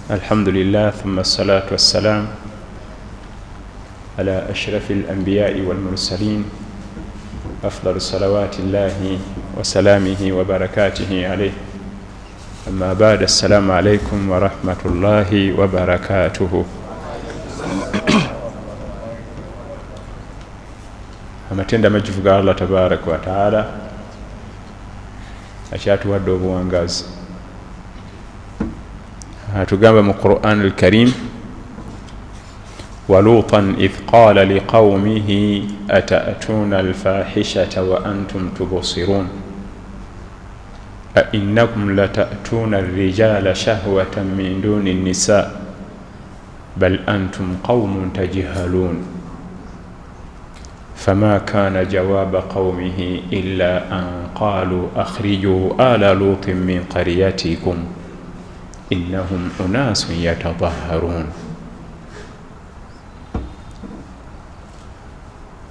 الحمد لله ثم الصلاة والسلام على أشرف الأنبياء والمرسلين، أفضل صلوات الله وسلامه وبركاته عليه، أما بعد، السلام عليكم ورحمة الله وبركاته. Amatendo amajjuvu ga Allah tabaraka wataala akyatuwadde obuwangazi. Atugamba mu Quran al-Karim: walutan idh qala liqawmihi atatuna alfahishata wa antum tubsirun a innakum latatuna arrijala shahwatan min duni nisa bal antum qawmun tajhalun fama kana jawaba qawmihi illa an qalu akhriju ala lutin min qaryatikum innahum unasun yatatahharun.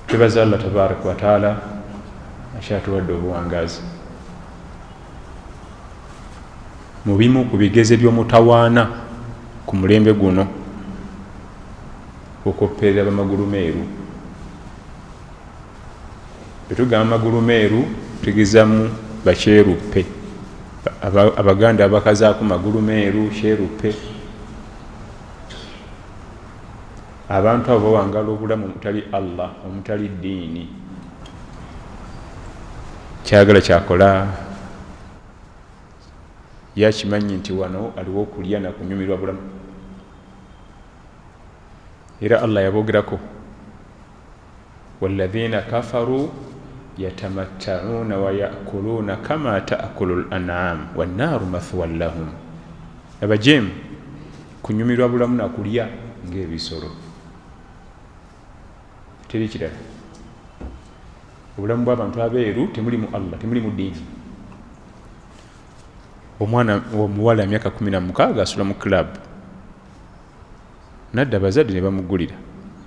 Twebaza Allah tabaraka wa taala akyatuwadde obuwangazi. Mu bimu ku bigezo by'omutawaana ku mulembe guno, okopperera bamagulu meeru. Bwe tugamba magulu meeru, tugezamu bakyeruppe, Abaganda abakazaako magulu meeru, kyeruppe. Abantu abo bawangala obulamu omutali Allah, omutali ddiini, kyagala kyakola, yakimanyi nti wano aliwo okulya nakunyumirwa bulamu. Era Allah yabogerako: walladhina kafaru yatamatta'una wa ya'kuluna kama ta'kulu al-an'am wan-naru mathwan lahum. Abajeemu kunyumirwa bulamu nakulya ng'ebisolo, teri kirala. Obulamu bw'abantu abeeru temulimu Allah, temulimu ddiini. Omwana omuwala emyaka 16 asula mu club, nadda abazadde ne bamugulira,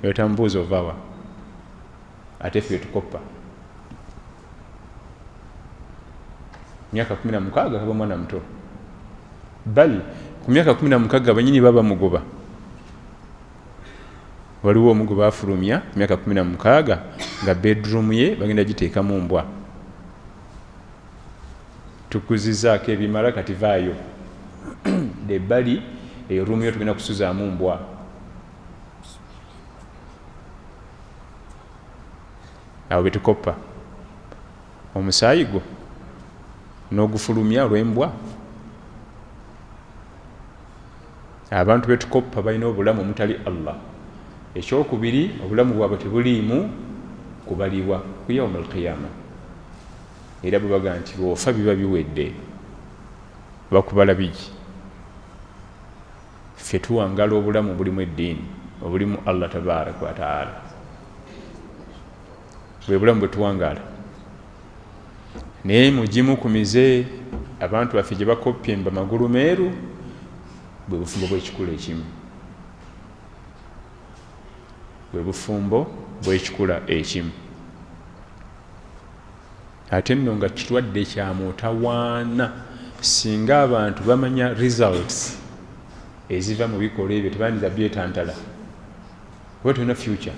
batamubuuza ovaawa. Ate ffe betukoppa, myaka 16 kaba mwana muto, bal ku myaka 16 abanyini baba mugoba. Waliwo omugoba afulumya myaka 16 nga bedroom ye bagenda giteekamu mbwa. Tukuzizaako ebimala, kati vaayo ebbali, eyo room yo tugenda kusuzaamu mbwa. Awo betukoppa, omusaayi gwo n'ogufulumya olw'embwa. Abantu betukoppa balina obulamu omutali Allah. Ekyokubiri, obulamu bwabwe tebuliimu kubalibwa ku yauma alqiyama. Era bwe baga nti bw'ofa biba biwedde, bakubala biki? Ffe tuwangala obulamu obulimu eddiini, obulimu Allah tabaraka wataala, bwe bulamu bwe tuwangaala. Naye mugimu ku mize abantu baffe gye bakoppye mba magulu meeru, bwe bufumbo bw'ekikula ekimu, bwe bufumbo bw'ekikula ekimu. Ate nno nga kirwadde kya mutawaana. Singa abantu bamanya results eziva mu bikolwa ebyo, tebandiza byetantala, oba tolina future,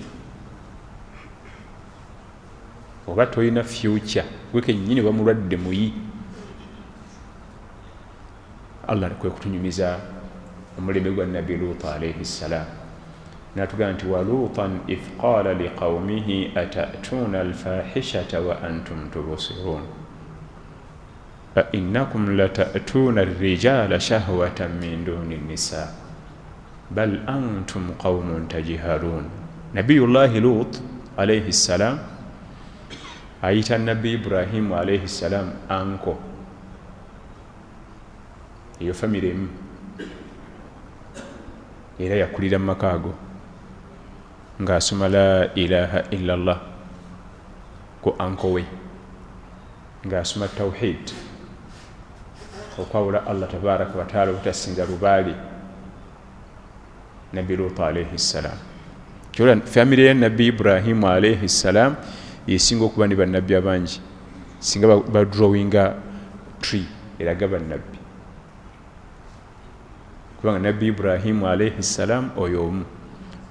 oba tolina future gwe kennyini, oba mulwadde muyi. Allah kwe kutunyumiza omulembe gwa Nabbi Lut alaihi ssalam, natugamba nti walutan idh qala liqaumihi atatuna alfahishata wa antum tubsirun a innakum latatuna arrijala shahwatan min duni nisa bal antum qaumun tajhalun. Nabiyullahi Lut alaihi ssalam ayita Nabbi Ibrahimu alaihi ssalam uncle. Eyo famire emu, era yakulira mu maka ago ng'asoma la ilaha illa Allah ku uncle we, ng'asoma tawhid, okwawula Allah tabaraka wataala, obutasinza lubaale. Nabbi Lut alaihi ssalam, kyola famire ya Nabbi Ibrahimu alaihi ssalam yesinga okuba ne bannabbi abangi. Singa badrawinga tree eraga bannabbi, Kubanga Nabbi Ibrahimu alaihi ssalam oyo omu,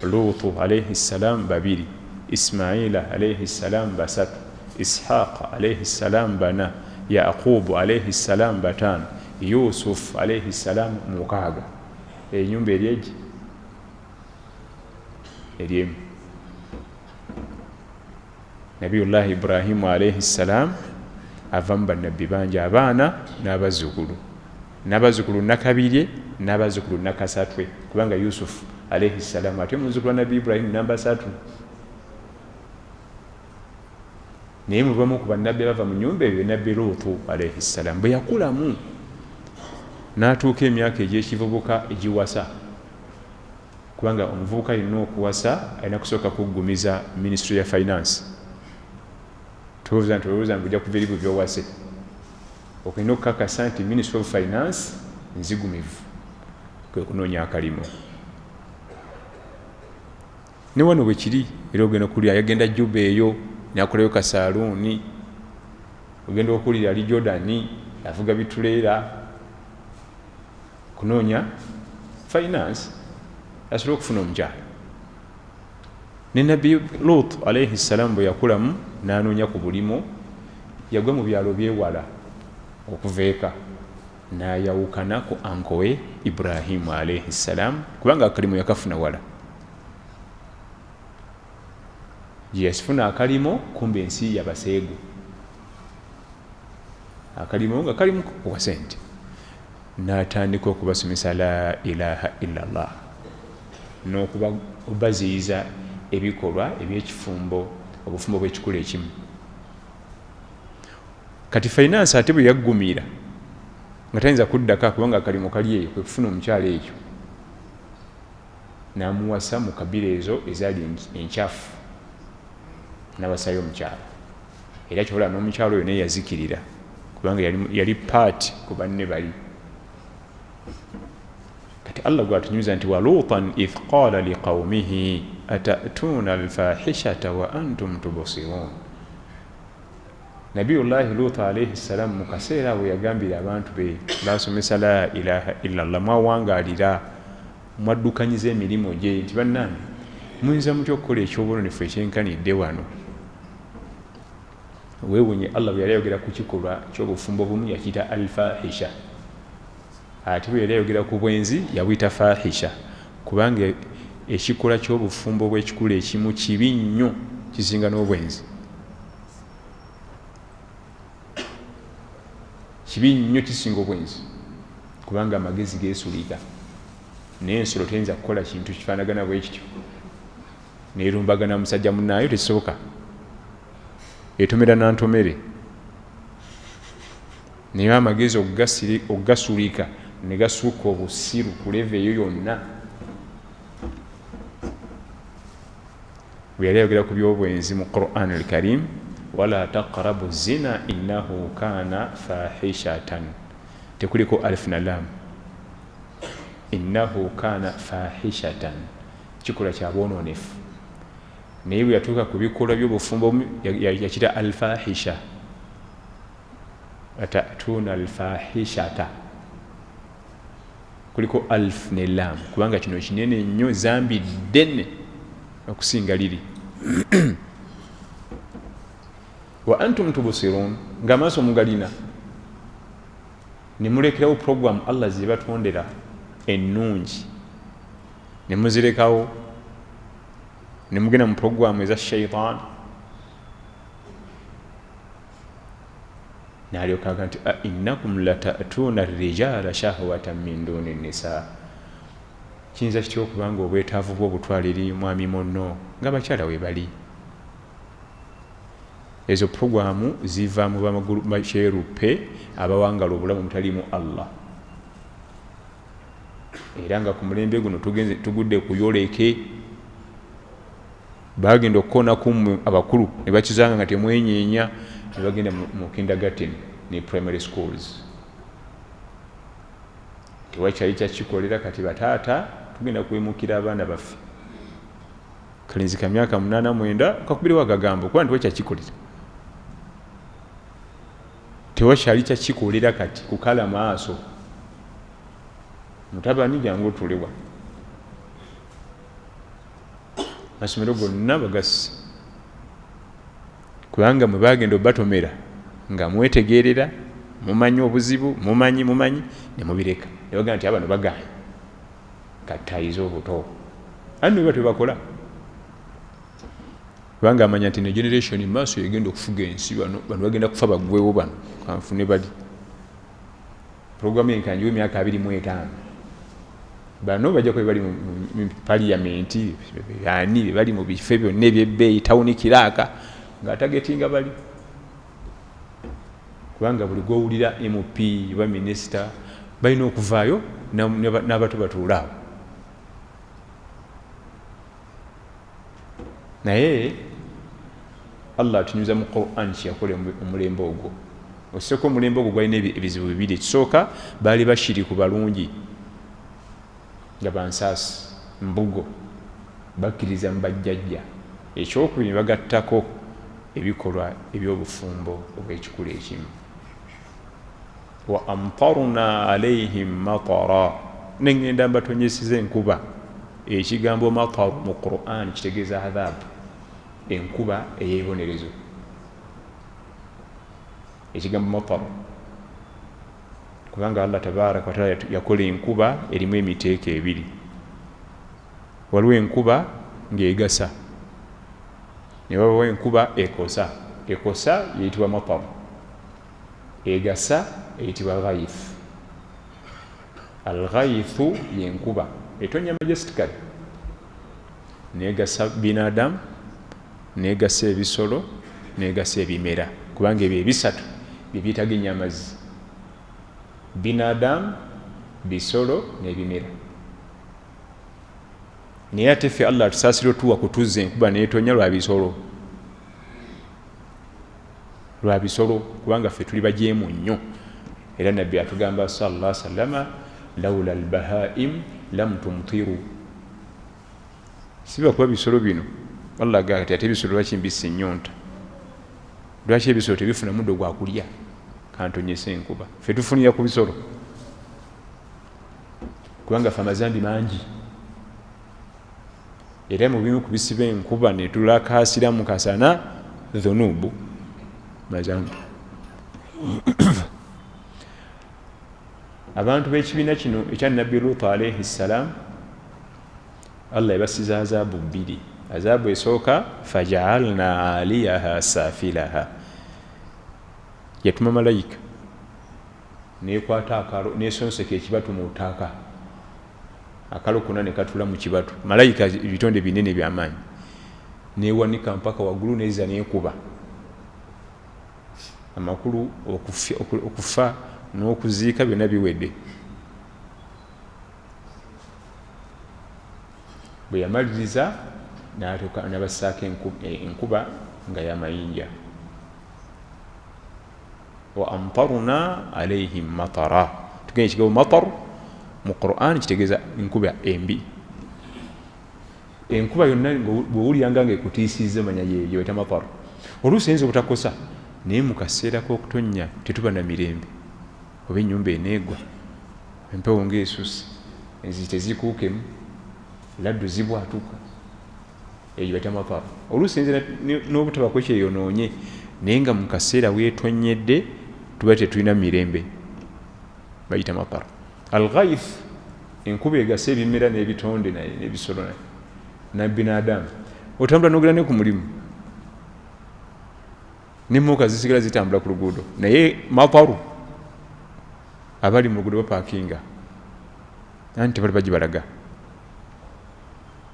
Lutu alaihi ssalam babiri, Ismaila alaihi ssalam basatu, Ishaqa alaihi ssalam bana, Yaqubu alaihi ssalam bataano, Yusuf alaihi ssalam mukaaga. Enyumba eri egi eri emu. Nabiyullahi Ibrahimu alaihi ssalam avamu bannabbi bangi, abaana n'abazzukulu, n'abazzukulu nakabirye n'abazzukulu nakasatwe, kubanga Yusufu alaihi ssalam ate muzzukulu wa Nabbi Ibrahimu namba 3. Naye mubamu ku bannabbi abava mu nyumba eyo, Nabbi Luutu alaihi ssalam bwe yakulamu n'atuuka emyaka egy'ekivubuka egiwasa, kubanga omuvubuka yenna okuwasa alina kusooka kuggumiza ministry ya finance. Tolowooza nti olowooza nti ojja kuva eri bwe byowase, okulina okukakasa nti ministry of finance nzigumivu, kwe kunoonya akalimu. Ne wano bwe kiri era, ogenda okulira yagenda Juba eyo nakolayo kasaaluuni, ogenda okulira ali Jordani avuga bituleera kunoonya finance asobole okufuna omukyala. Ne Nabbi Lut alaihi ssalam bwe yakulamu n'anoonya ku bulimu, yagwa mu byalo byewala okuva eka, n'ayawukana ku uncle we Ibrahimu alaihi ssalam, kubanga akalimu yakafuna wala gye yasifuna akalimu. Kumbe ensi yabaseegu, akalimu nga kalimu kuwa sente, n'atandika okubasomesa la ilaha illa llah n'okubaziyiza ebikolwa ebyekifumbo, obufumbo bw'ekikula ekimu. Kati finance ate bwe yaggumira nga tayinza kuddaka, kubanga akalimu kali eyo, kwe kufuna omukyalo ekyo n'amuwasa mu kabira ezo ezaali enkyafu, n'awasayo omukyalo. Era kyobola n'omukyalo oyo naye yazikirira, kubanga yali paati ku banne bali. Kati Allah gwatunyumiza nti walutan idh qala liqaumihi atatuuna alfahishata wa antum tubsirun. Nabiyullahi Lut alaihi ssalam mu kaseera awo yagambira abantu be basomesa la ilaha illa llah, mwawangalira mwaddukanyiza emirimu gye, nti bannange, muyinza mutya okukola ekyobunonefu ekyenkanidde wano? Weewunye Allah bwe yali ayogera ku kikolwa ky'obufumbo bumu yakiyita alfahisha, ate bwe yali ayogera ku bwenzi yabuyita fahisha, kubanga ekikolwa ky'obufumbo bw'ekikula ekimu kibi nnyo, kisinga n'obwenzi. Kibi nnyo, kisinga obwenzi, kubanga amagezi geesulika. Naye ensolo teyinza kukola kintu kifaanagana bwe kityo neerumbagana musajja munaayo, tekisoboka, etomera nantomere. Naye amagezi okugasulika ne gasuuka obusiru ku level eyo yonna. Bwe yali ayogera ku byobwenzi mu Quran al Karim, wala taqrabu zina innahu kana fahishatan, tekuliko alif na lam, innahu kana fahishatan, kikolwa kya bwononefu. Naye bwe yatuuka ku bikolwa by'obufumbo yakita alfahisha, atatuuna alfahishata, kuliko alf ne lam, kubanga kino kinene nnyo, zambi ddene okusinga liri. Wa antum tubsirun, nga amaaso mugalina, nemulekerawo program Allah zebatondera ennungi, nemuzirekawo nemugenda mu programu eza shaitan. Nalyokaga nti ainnakum latatuuna rijala shahwatan min duni nisa, kiyinza kitya okubanga obwetaavu bwobutwala eri mwami munno nga bakyala we bali? Ezo programu ziva mu bamagulu bakyeruppe abawangala obulamu mutalimu Allah. Era nga ku mulembe guno tugudde kuyoleke, bagenda okukoona mmwe abakulu ne bakizanga nga temwenyeenya, ne bagenda mu kindergarten ne primary schools, tewakyali kyakikolera. Kati bataata tugenda kuwemukira abaana baffe. Kalenzi ka myaka 8, 9 kakubirewo agagambo, kuba nti wakyakikolera, tewakyali kyakikolera. Kati kukala maaso. Mutabani jangu otuulewa. Masomero gonna bagasi, kubanga mwe bagenda obatomera nga mwetegerera, mumanyi obuzibu, mumanyi ne mubireka, ne bagamba nti abano bagaanye katayiza obuto. Ani batwe bakola, kubanga amanya nti ne generation maaso egenda okufuga ensi, bano bagenda kufa baggwewo, bano kanfune bali programu enkanjiwe emyaka 25, bano bajja kuba bali mu parliament, ani bali mu bifo byonna ebyebbeeyi, tawuni kiraaka nga tagetinga bali, kubanga buli gw'owulira MP oba minisita balina okuvaayo n'abato batuulaawo. Naye Allah atunyuza mu Quran kyeyakola omulembe ogwo. Osooka omulembe ogwo gwalina ebizibu bibiri. Ekisooka, baali bashiriku balungi nga bansaasi mbugo, bakkiriza mu bajjajja. Ekyokubiri, ne bagattako ebikolwa eby'obufumbo obw'ekikula ekimu. Wa amtarna alaihim matara, nengenda mbatonyeseza enkuba. Ekigambo matar mu Quran kitegeeza adhabu, enkuba ey'ebibonerezo. Ekigambo matar, kubanga Allah tabaraka wa taala yakola enkuba erimu emiteeko ebiri. Waliwo enkuba ng'egasa, ne wabawo enkuba ekosa. Ekosa eyitibwa matar, egasa eyitibwa ghaith. Al-ghaithu yenkuba etonya majestically, negasa binadamu, negasa ebisolo, negasa ebimera, kubanga ebyo ebisatu bye byetaaga ennyo amazzi: binadamu, bisolo n'ebimera. Naye ate ffe Allah atusaasira otuwa kutuzza enkuba n'etonya lwa bisolo, kubanga ffe tuli bajeemu nnyo. Era Nabbi atugamba sallallahu alaihi wasallama, laula albahaim lam tumtiru, siba kuba bisolo bino. Allah agamba ati ate ebisolo lwaki mbisse ennyonta, lwaki ebisolo tebifuna muddo gwa kulya, kantonyese enkuba. Ffe tufunira ku bisolo, kubanga ffe amazambi mangi. Era mu bimu ku bisiba enkuba ne tulakaasira mu kasana, dhunubu, mazambi. Abantu b'ekibiina kino ekya Nabbi Lutu alayhi ssalam, Allah yabasiza azaabu bbiri. Azaabu esooka, fajaalna aliyaha safilaha, yatuma malayika nekwata akalo nesonseka ekibatu mu ttaka, akalo konna ne katula mu kibatu. Malayika ebitonde binene byamaanyi, newanika mpaka waggulu neza nekuba. Amakulu okufa n'okuziika byonna biwedde. Bwe yamaliriza n'abassaako enkuba nga y'amayinja. Wa amtarna alaihim matara, tugenda ekigambo matar mu Quran kitegeeza enkuba embi. Enkuba yonna bw'owuliranga nga ekutiisizza, manya yeyo bayita matar. Oluusi eyinza obutakosa, naye mu kaseera k'okutonnya tetuba na mirembe, oba ennyumba eneegwa, empewo ng'esusse, enzigi tezikuukemu, laddu zibwatuka, eyo bayita matar. Oluusi eyinza n'obutabako kyeyonoonye, naye nga mu kaseera weetonnyedde tuba tetulina mirembe, bayita matar. Al-ghaith, enkuba egasa ebimera n'ebitonde naye n'ebisolo naye nabinadamu. Otambula n'ogenda ne ku mulimu, n'emmotoka zisigala zitambula ku luguudo, naye mataru abali mu luguudo bapaakinga, anti tebali bagibalaga,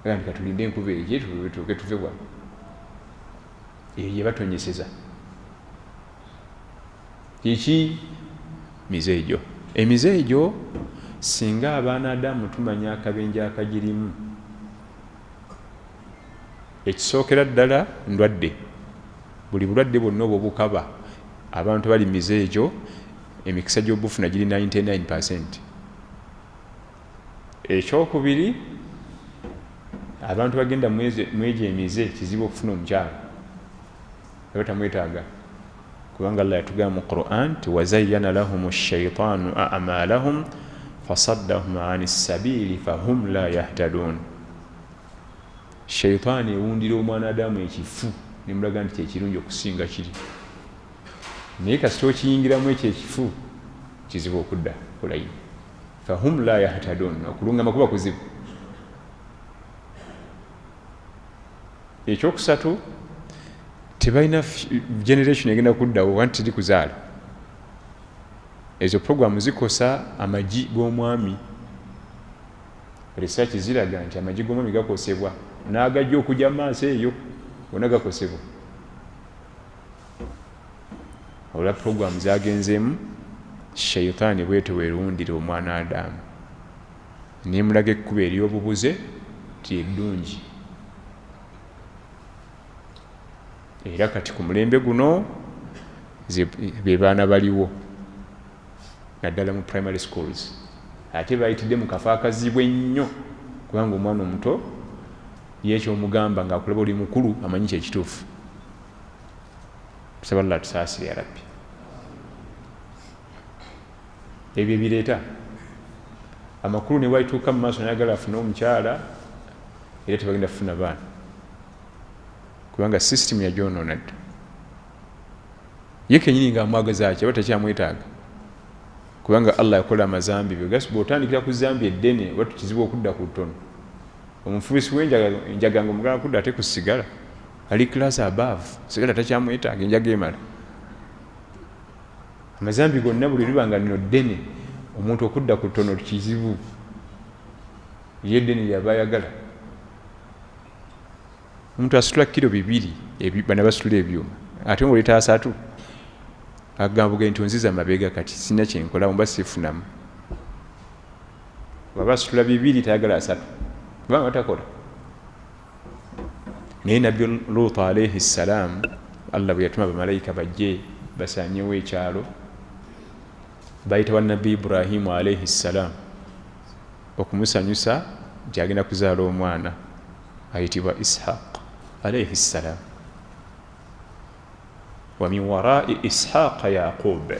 nti katulinde enkuba egye tutuuke tuve wano. Eyo gye batonyeseza kiki? Mize egyo. Emize egyo singa abaana Adamu tumanya akabenje akagirimu. Ekisookera ddala ndwadde, buli bulwadde bwonna obwo bukaba, abantu bali mize egyo emikisa gy'obufuna giri 99%. Ekyokubiri, abantu bagenda mwegyo emize kizibu okufuna omukyala, aba tamwetaaga, kubanga Allah yatugamba mu Quran nti wazayyana lahum shaitanu a'malahum Fasaddahum ani sabili fahum la yahtadun. Shaitaani ewundira omwana Adamu ekifu nemulaga nti kyekirungi okusinga kiri, naye kasita okiyingiramu ekyo ekifu kizibu okudda ku layini. Fahum la yahtadun, okulungama kuba kuzibu. Ekyokusatu, tebalina generation egenda kuddawo anti teri kuzaala. Ezo programu zikosa amagi g'omwami. Research ziraga nti amagi g'omwami gakosebwa n'agajja okujja mu maaso eyo gonna gakosebwa olwa programu zagenzeemu. Shaitaani bwetyo bwerundira omwana Adamu nemulaga ekkubo ery'obubuze ti eddungi. Era kati ku mulembe guno be baana baliwo naddala mu primary schools, ate bayitidde mu kafo akazibu ennyo, kubanga omwana omuto ye ekyomugamba ng'akulaba oli mukulu amanyi kyekituufu. Tusaba Allah tusaasire ya Rabbi. Ebyo ebireeta amakulu ne bwalituuka mu maaso nayagala afune omukyala, era tebagenda kufuna baana kubanga sisitimu yagyonoona dda. Ye kenyini ng'amwagaza ki aba takyamwetaaga, kubanga Allah yakola amazambi. Bw'otandikira ku zambi eddene oba tukizibu okudda ku ttono. Omufuusi w'enjaga nga omugala kudda ate ku sigala ali class above, sigala takyamwetaaga, enjaga emala. Amazambi gonna buli liba nga nno ddene, omuntu okudda ku ttono kizibu, ye eddene lyaba ayagala. Omuntu asitula kiro 2 bana basitula ebyuma, ate ng'oleeta 3, agamba buge nti onziza mabega kati sina kyenkola mba sifunamu. Bw'aba asitula 2 tayagala 3 kubanga batakola. Naye Nabbi Luutu alaihi ssalam, Allah bwe yatuma bamalayika bajje basaanyewo ekyalo, bayita wa Nabbi Ibrahimu alaihi ssalam okumusanyusa nti agenda kuzaala omwana ayitibwa Ishaq alaihi ssalam. Wa min warai Ishaqa Yaqub.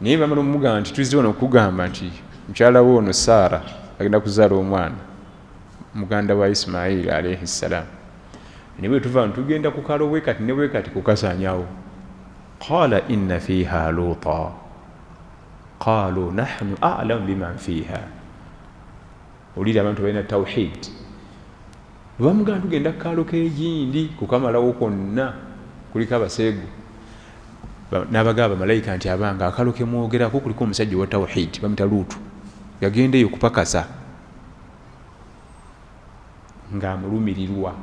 Naye bamala omugamba nti tuzze wano okugamba nti mukyala wo ono Saara agenda kuzaala omwana muganda wa Ismaili alaihi ssalam, naye bwe tuva tugenda ku kalo bwe kati ne bwe kati kukasaanyawo. Qala inna fiha Luuta qalu nahnu a'lamu biman fiha. Olira abantu balina tawhid, bwebamugamba tugenda kukalo k'egindi kukamalawo kwonna kuliko abaseegu, n'abagamba bamalayika nti abanga akalo kemwogerako kuliko omusajja owa tawhid bamuyita Luutu, yagenda eyo kupakasa ng'amulumirirwa.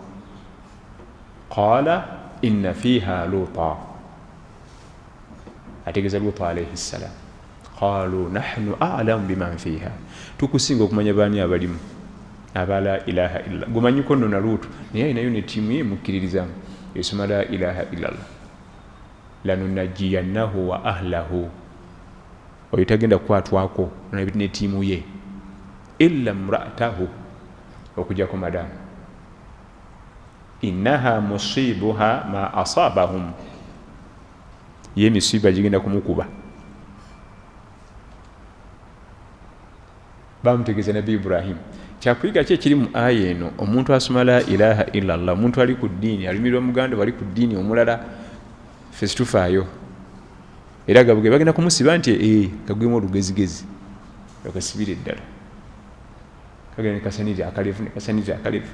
Qala inna fiha Luuta, ategeeza Luutu alaihi ssalam. Qalu nahnu a'lamu biman fiha, tukusinga okumanya baani abalimu aba la ilaha illa. Gumanyiko nno na Luutu, naye alinayo ne ttiimu ye mukkiririzamu esoma la ilaha illallah. Lanunajiyannahu wa ahlahu, oyo tagenda kukwatwako ne ttiimu ye, illa mra'atahu, okujjako madamu. Innaha musibuha ma asabahum, ye misiba gigenda kumukuba. Bamutegeeza Nabbi Ibrahim. Kyakuyiga ki ekiri mu aya eno? Omuntu asoma la ilaha illallah, omuntu ali ku ddiini alumirwa muganda wali ku ddiini omulala, ffe situfaayo. Era gabuge bagenda kumusiba nti kagwemu olugezigezi okasibira eddala, kagenda nekasanirira akalevu nekasanirira akalevu.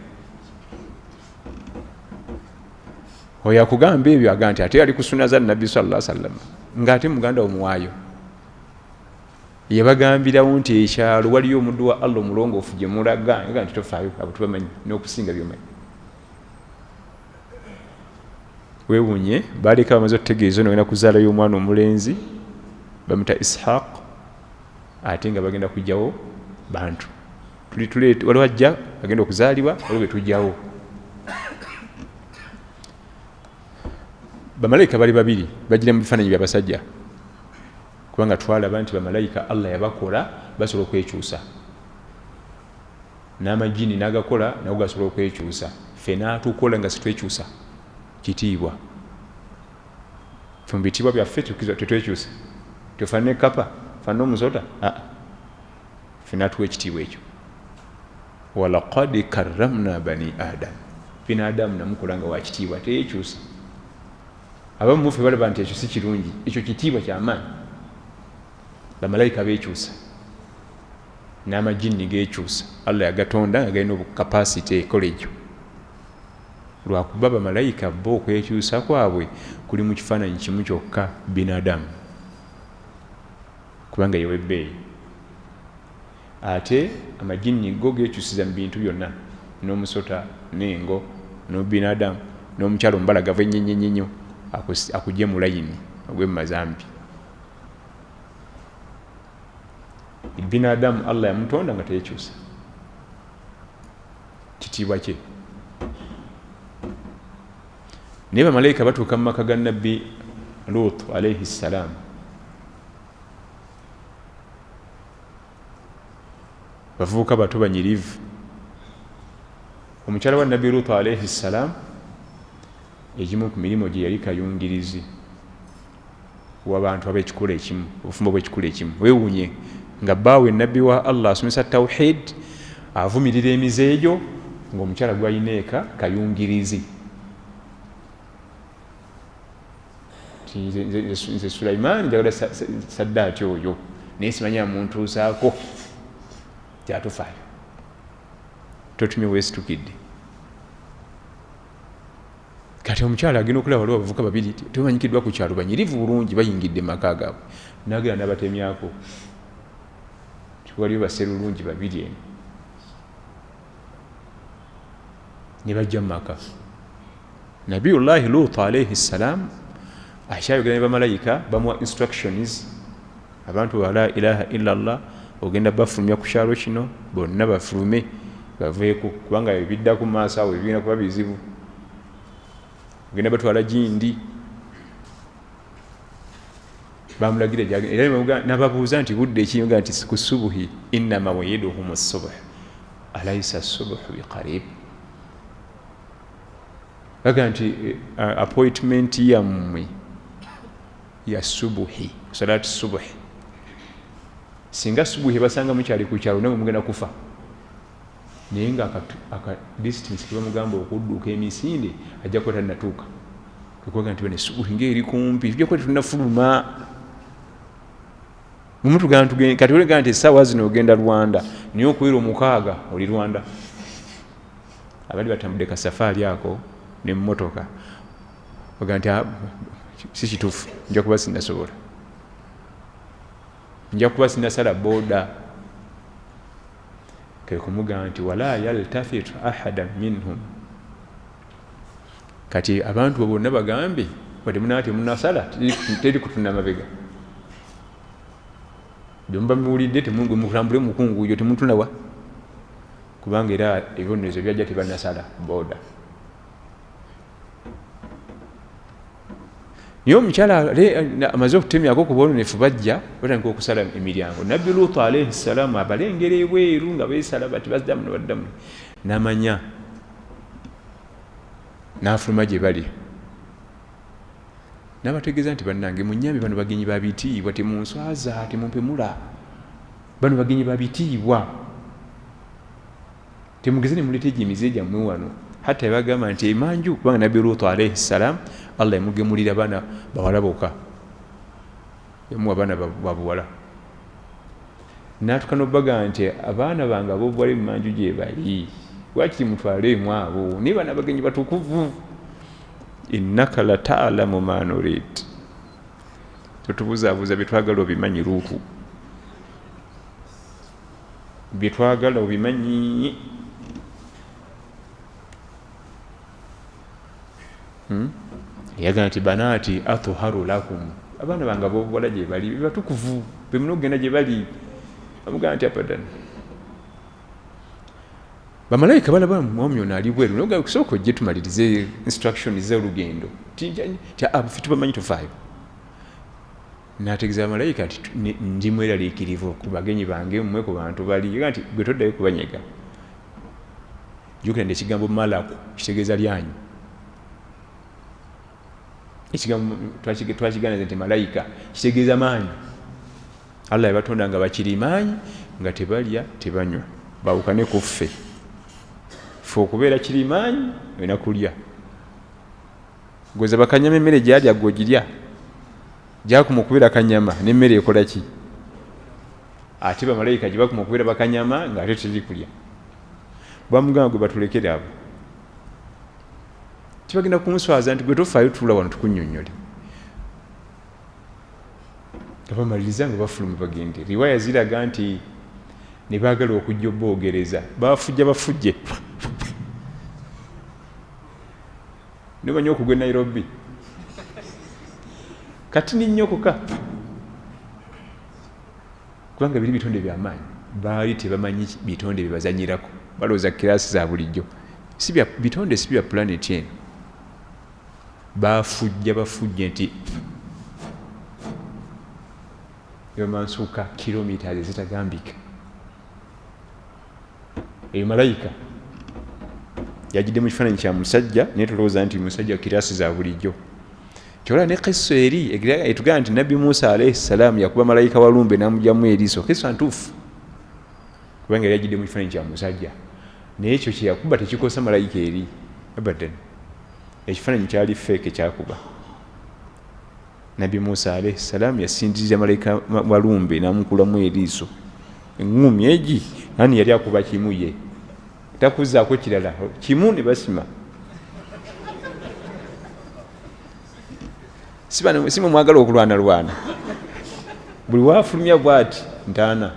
Oyo akugamba ebyo aga nti ate ali ku sunna za Nabbi sallallahu alaihi wasallam, ng'ate muganda omuwaayo. Yabagambirawo nti ekyalo waliyo omuddu wa Allah omulongoofu gye mulaga, nga nti tofaayo abo tubamanyi n'okusinga byomanyi. Weewuunye baleka bamaze okutegeeza ono bagenda kuzaalayo omwana omulenzi bamuta Ishaq, ate nga bagenda kujjawo bantu. Waliwo ajja agenda okuzaalibwa, waliwo be tujjawo. Bamalayika bali babiri bagira mu bifaananyi by'abasajja, kubanga twalaba nti bamalayika Allah yabakola basobola okwekyusa, n'amajini n'agakola nago gasobola okwekyusa. Ffe n'atukola nga sitwekyusa kitiibwa, ffe mu bitiibwa byaffe tetwekyusa, tefaanana ekkapa, Fanna omusota fena tuwa ekitiibwa ekyo. Walaqad karramna bani Adam, bina Adamu namukola nga wakitiibwa, teyekyusa. Abamu mufe balaba nti ekyo si kirungi, ekyo kitiibwa kyamaanyi. Bamalayika bekyusa n'amajinni gekyusa, Allah yagatonda nga galina obukapasite ekola ekyo. Lwakuba bamalayika bo okwekyusa kwabwe kuli mu kifaananyi kimu kyokka, binadamu, kubanga yewebbeeyi. Ate amajinni go gekyusiza mu bintu byonna, n'omusota n'engo n'obinadamu n'omukyalo omubalagavu ennyo akujje mu layini ogwe mu mazambi. Binadamu Allah yamutonda nga teyekyusa, kitiibwa kye. Naye bamalayika batuuka mu maka ga Nabbi Lut alaihi ssalam, bavubuka bato banyirivu. Omukyala wa Nabbi Lut alaihi ssalam egimu ku mirimu gye yali kayungirizi w'abantu ab'ekikula ekimu, obufumbo bw'ekikula ekimu. Weewuunye nga bbaawe Nabbi wa Allah asomesa tawhid, avumirira emize egyo, ng'omukyala gw'alina eka kayungirizi. Nze Sulaimaani njagala saddaati oyo, naye simanyi amuntuusaako kyatufaayo, totumye weesitukidde. Kati omukyala agenda okulaba waliwo abavubuka babiri tebamanyikiddwa ku kyalo, banyirivu bulungi, bayingidde mu maka gaabwe, nagenda n'abatemyako waliyo baserulungi babiri eno, ne bajja mu maka. Nabiyullahi Lut alaihi ssalam akyayogera ne bamalayika, bamuwa instructions, abantu ba la ilaha illa Allah ogenda bafulumya ku kyalo kino, bonna bafulume baveeko, kubanga ebidda ku maaso awo ebigenda kuba bizibu, ogenda batwala gindi. Bamulagira era nababuuza nti budde ekiyoga nti ku subuhi, inna mawiduhum subuh alaysa subuhu biqarib. Baga nti appointment yammwe ya subuhi, salati subuhi. Singa subuhi basanga mukyali ku kyalo namwe mugenda kufa. Naye nga aka distance kebamugamba okudduka emisinde ajja kuba tannatuuka. Kwekubaga nti bane subuhi ng'eri kumpi, tujja kuba tetunnafuluma. Kati olega nti essaawa zino ogenda Rwanda, naye okuwera 6 oli Rwanda. Abali batambudde ka safaari ako n'emmotoka baga nti si kituufu, nja kuba sinnasobola, nja kuba sinnasala booda. Kwe kumugamba nti wala yaltafitu ahada minhum. Kati abantu bo bonna bagambe wadde munaba temunnasala, teri kutunula mabega. Bye muba muwulidde mutambule mukunguuyo, temutunawa, kubanga era ebibonerezo byajja tebannasala booda. Naye omukyala amaze okutemyako ku bwononefu, bajja batandika okusala emiryango. Nabbi Lut alaihi ssalaamu abalengera ebweru nga beesala bati baddamu ne baddamu, n'amanya n'afuluma gye bali, n'abategeeza nti bannange munyambe, bano bagenyi ba bitiibwa, temunswaza, temumpemula, bano bagenyi ba bitiibwa, temugeze ne muleeta egyo emize gyammwe wano. Hatta yabagamba nti emanju, kubanga Nabbi Lut alaihi ssalam Allah yamugemulira baana bawala bokka, yamuwa baana babuwala. N'atuuka n'obagamba nti abaana bange ab'obuwala emanju gye bali, lwakiri mutwaleemu abo, naye bano abagenyi batukuvu. Innaka latalamu ma nurid, totubuzaabuza, byetwagala obimanyi Luutu, byetwagala obimanyi. Yagamba nti banaati atharu lakum, abaana bange ab'obuwala gye bali bebatukuvu, bemuna okugenda gye bali. Bamugamba nti abadan. Bamalayika balaba mwami ono ali bweru, kusooka ojje tumalirize instruction z'olugendo, ffe tubamanyi tufaayo. N'ategeeza bamalayika nti ndi mweraliikirivu ku bagenyi bange mmwe ku bantu bali. Yagamba nti gwe toddayo kubanyega. Jjukira nti ekigambo malaku kitegeeza lyanyi. Ekigambo twakigaana nti malayika kitegeeza maanyi. Allah yabatonda nga bakirimaanyi, nga tebalya tebanywa, bawukane ku ffe. Ffe okubeera kirimaanyi olina kulya. Goza bakanyama emmere gyalya gwe ogirya, gyakuma okubeera kanyama n'emmere ekola ki? Ate bamalayika gye bakuma okubeera bakanyama ng'ate teri kulya. Bamugamba gwe batulekere abo, tibagenda kunswaza nti gwe tofaayo, tuula wano tukunnyonnyole. Nga bamaliriza nga bafuluma bagende. Riwaya ziraga nti ne baagala okujja oboogereza, bafujja bafujje nomanyi okugwa e Nairobi kati ninyokoka, kubanga biri bitonde byamaanyi. Baali tebamanyi bitonde byebazanyirako, balowooza kirasi za bulijjo. Si bitonde, si bya planeti eno. Bafujja bafujje nti bamansuka kilomita ezitagambika. Eyo malayika yajidde mu kifaananyi kya musajja, naye tolowooza nti musajja kirasi za bulijjo. Kyola ne kisa eri etugamba nti Nabbi Musa alaihi salaamu yakuba malayika walumbe n'amugyamu eriiso, kisa ntuufu, kubanga yali ajidde mu kifaananyi kya musajja, naye ekyo kyeyakuba tekikosa malayika eri abadan. Ekifaananyi kyali feeke kyakuba. Nabbi Musa alaihi salaamu yasindirira malayika walumbe n'amukulamu eriiso, eŋŋumi egi nani yali akuba kimu, ye takuzaako kirala kimu ne basima. Simwe mwagala okulwanalwana, buli wafulumya bwati ntaana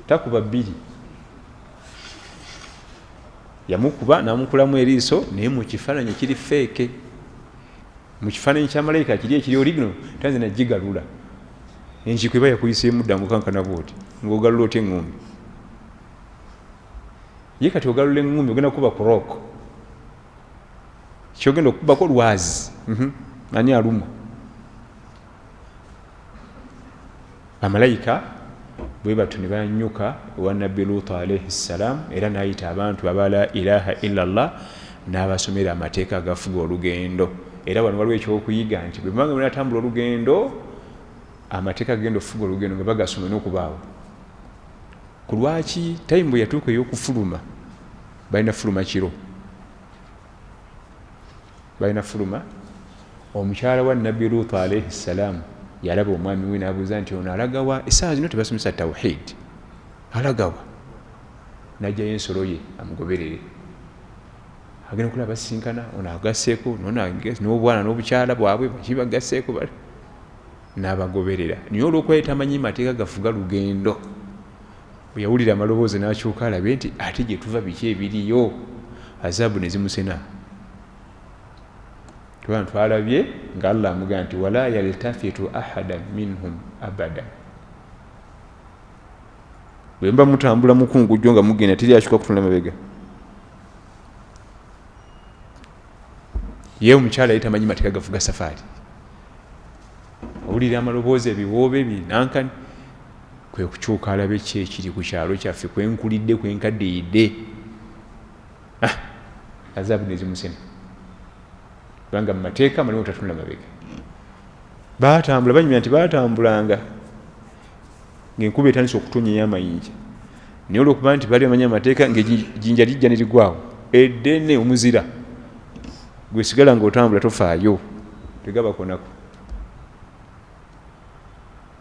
takuba bbiri. Yamukuba namukulamu eriiso, naye mu kifaananyi kiri feeke, mu kifaananyi kya malayika kiri ekiri origino tanze nagigalula. Enkiiko eba yakuyiseemu dda ngaokankana bwoti, ngaogalula otya eŋŋumbi? Ye kati ogalula eŋŋumbi ogenda kuba ku rock, kyogenda okukubako lwazi, ani alumwa? Bamalayika bwe batyo ne banyuka ewa Nabbi Luutu alaihi ssalaamu, era n'ayita abantu aba la ilaha illa Allah, n'abasomera amateeka agafuga olugendo. Era wano waliwo ekyokuyiga nti bwe mubanga munatambula olugendo, amateeka agenda okufuga olugendo nga bagasoma n'okubaawo. Ku lwaki tayimu bwe yatuuka ey'okufuluma, balina fuluma kiro, balina fuluma. Omukyala wa Nabbi Luutu alaihi ssalaamu yalaba omwami we n'abuuza nti ono alagawa? Essaawa zino tebasomesa tawhid, alagawa? N'ajjayo ensolo ye amugoberere. Agenda okulaba basinkana, ono agasseeko n'obwana n'obukyala bwabwe baki bagasseeko, n'abagoberera. Naye olw'okuba ye tamanyi mateeka gafuga lugendo, bwe yawulira amaloboozi n'akyuka alabe nti ate gye tuva biki ebiriyo, azaabu ne zimusena. Kubanga twalabye nga Allah amugamba nti wala yaltafitu ahadan minhum abada. Bwe muba mutambula mukungujjo nga mugenda, teri akyuka kutunula mabega. Ye omukyala ye tamanyi mateeka gafuga safaari, owulira amaloboozi ebiwoobe binankani, kwe kukyuka alabe ki ekiri ku kyalo kyaffe kwenkulidde kwenkaddiyidde. Azaabu nezimusena, kubanga mu mateeka mulimu tatunula mabega. Batambula banyumya nti batambulanga ng'enkuba etandise okutonya ey'amayinja, naye olwokuba nti bali bamanyi amateeka ng'ejjinja lijja ne ligwawo eddene omuzira gwesigala ng'otambula tofaayo, tegabakonako,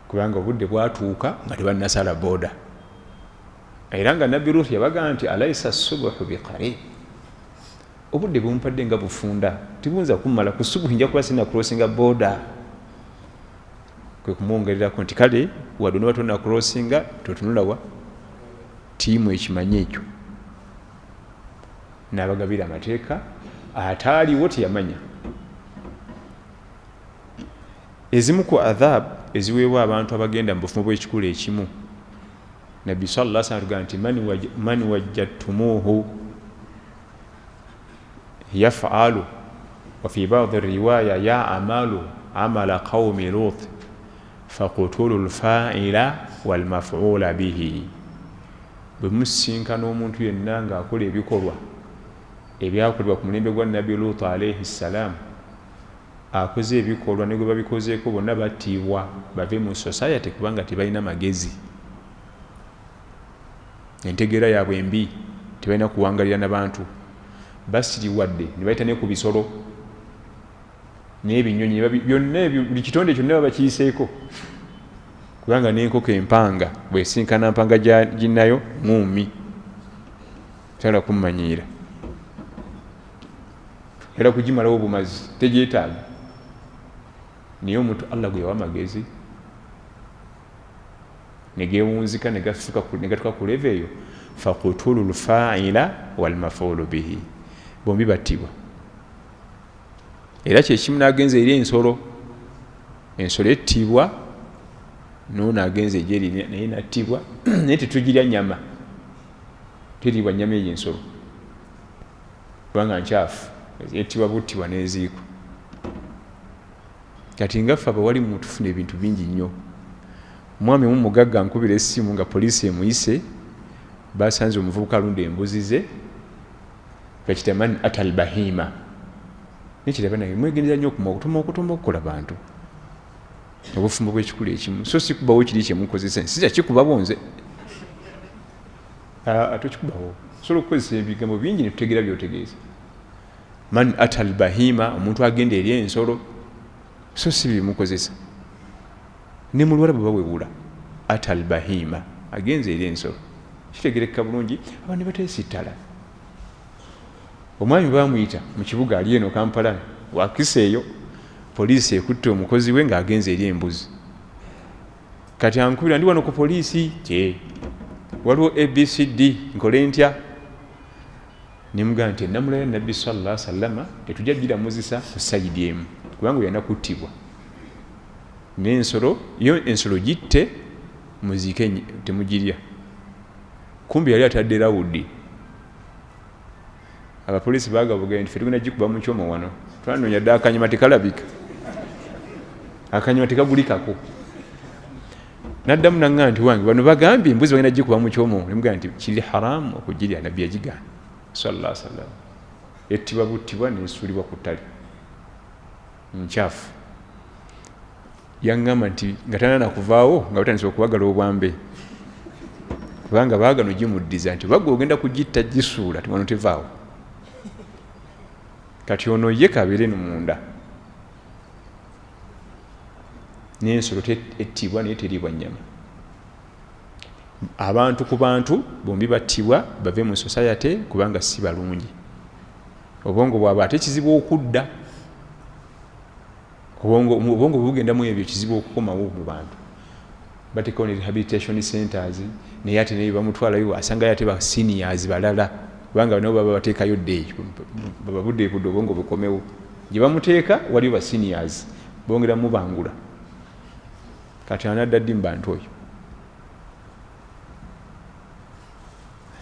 kubanga obudde bwatuuka nga tebannasala boda. Era nga Nabbi Ruth yabagamba nti alaisa subuhu biqarib, obudde bumpadde nga bufunda, tibuyinza kummala ku subuhi, nja kuba sina crossinga boda. Kwe kumwongererako nti kale wadde onoba tonna crossinga totunulawa, tiimu ekimanyi ekyo. N'abagabira amateeka ataaliwo teyamanya. Ezimu ku adhab eziweebwa abantu abagenda mu bufumu bw'ekikula ekimu, Nabbi sallallahu alaihi wasallam nti man wajjatumuhu yaf'alu, wa fi ba'd riwaya ya'malu amala qawmi Lut faqtulu al-fa'ila wal maf'ula bihi. Bwe musinkana omuntu yenna ng'akola ebikolwa ebyakolebwa ku mulembe gwa Nabbi Lut alaihi salam, Akoze ebikolwa ne gwe babikozeeko bonna battibwa bave mu society kubanga tebalina magezi, entegeera yaabwe embi, tebalina kuwangalira nabantu, basiriwadde ne bayita ne ku bisolo n'ebinyonyi byonna, buli kitonde kyonna babakiyiseeko, kubanga n'enkoko empanga bwesinkana mpanga ginnayo ŋuumi tayala kummanyiira, era kugimalawo obumazi tegyetaaga. Naye omuntu Allah gwe yawa amagezi negewunzika negatuka ku leve eyo, fakutulu lfaila walmafulu bihi, bombi battibwa. Era kyekimu nagenza eri ensolo, ensolo ettibwa, noono agenza egyeri naye nattibwa, naye tetugirya nyama, teriibwa nyama eyo ensolo kubanga nkyafu, ettibwa buttibwa neziikwa. Kati nga ffe abawali mutufuna ebintu bingi nnyo. Omwami omu mugagga nkubira essimu nga poliisi emuyise, basanze omuvubuka alunda embuzi ze, bakita man atal bahima. Nekiraba naye mwegendereza nnyo okutuma okukola bantu obufumbo bw'ekikulu ekimu, so si kubawo kiri kyemukozesa, sija kikubawo nze tokikubawo, osobola okukozesa ebigambo bingi netutegeera byotegeeza. Man atal bahima, omuntu agenda eri ensolo, so si byemukozesa. Ne mu Luwarabu bawewula atal bahima, agenze eri ensolo, kitegereka bulungi. Abantu ne bateesittala. Omwami bamuyita mu kibuga ali eno Kampala wakisa eyo, poliisi ekutte omukozi we ng'agenze eri embuzi. Kati ankubira, ndi wano ku poliisi, kye waliwo ABCD, nkole ntya? Nemugamba nti enamula ya Nabbi sallallahu alaihi wasallama tetujja giramuzisa ku sayidi emu, kubanga oyana kuttibwa n'ensolo yo, ensolo gitte muziike, temugirya. Kumbi yali atadde rawudi, abapoliisi bagabugaye nti fe tugenda gikuba mu kyomo wano, twanoonya dde akanyuma tekalabika, akanyuma tekagulikako. Naddamu naŋŋa nti wange bano bagambye embuzi bagenda gikuba mu kyomo. Nemugamba nti kiri haramu okugirya, Nabbi yagigaana sallallahu alaihi wasallam, ettibwa buttibwa nesuulibwa ku ttale, nkyafu. Yaŋŋamba nti nga tanana kuvaawo nga batandise okuwagala obwambe, kubanga baagano gimuddiza nti bagwe ogenda kugitta gisuula tiwano tevaawo. Kati ono ye kabeere no munda n'ensolo ettibwa naye teriibwa nnyama. Abantu ku bantu bombi battibwa bave mu society kubanga si balungi, obwongo bwabwe ate kizibu okudda, obwongo bwebugendamu ebyo kizibu okukomawo mu bantu. Bateekawo ne rehabilitation centers, naye ate naye bamutwalayo asangayo ate ba seniors balala, kubanga nabo baba bateekayo dde eyo babudde budde obwongo bukomewo. Gye bamuteeka waliyo ba seniors bongera mubangula. Kati anadda ddi mu bantu oyo?